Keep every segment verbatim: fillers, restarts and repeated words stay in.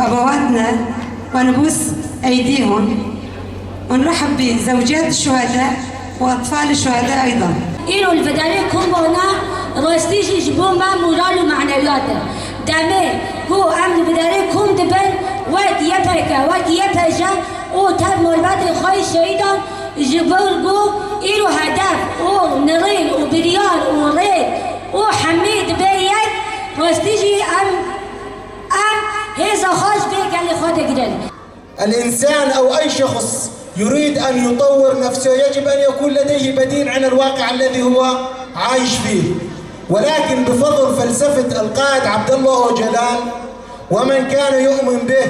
أبواتنا ونبوس أيديهم ونرحب بزوجات الشهداء وأطفال الشهداء أيضًا. Îro li vê derê kom bûne, rastî jî ji bo me moral û manewiyat e. Demê ku em li vê derê kom dibin, wek Y P G, wek Y P J û tev malbatê xwe yê şehîdan, ji bo ku îro hedef û nirîn û biryar û rê û hemî dibe yek, rastî jî em, em hêza xwe ji vê gelê xwe digirin. الإنسان أو أي شخص يريد أن يطور نفسه يجب أن يكون لديه بديل عن الواقع الذي هو عايش فيه، ولكن بفضل فلسفة القائد عبد الله أوجلان ومن كان يؤمن به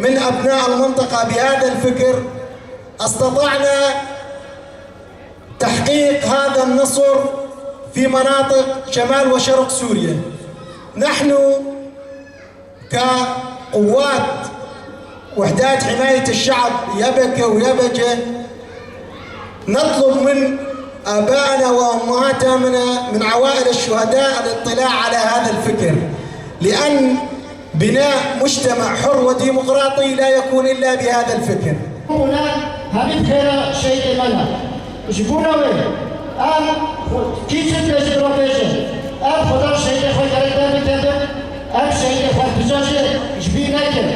من أبناء المنطقة بهذا الفكر، استطعنا تحقيق هذا النصر في مناطق شمال وشرق سوريا. نحن كقوات وحدات حماية الشعب، يبكة ويبجة، نطلب من آبائنا وأمهاتنا، من عوائل الشهداء، الاطلاع على هذا الفكر، لأن بناء مجتمع حر وديمقراطي لا يكون إلا بهذا الفكر. Hûn hemî bi xêr e, şehîdê me ne. Ji bona wê em xwe-, kî çi dibêje, bibêje. Em xwedar şehîdê xwe gerek derbikevin, em şehîdê xwe dija jî ji bîr nekin.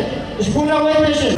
Ji bona wê dibêjin.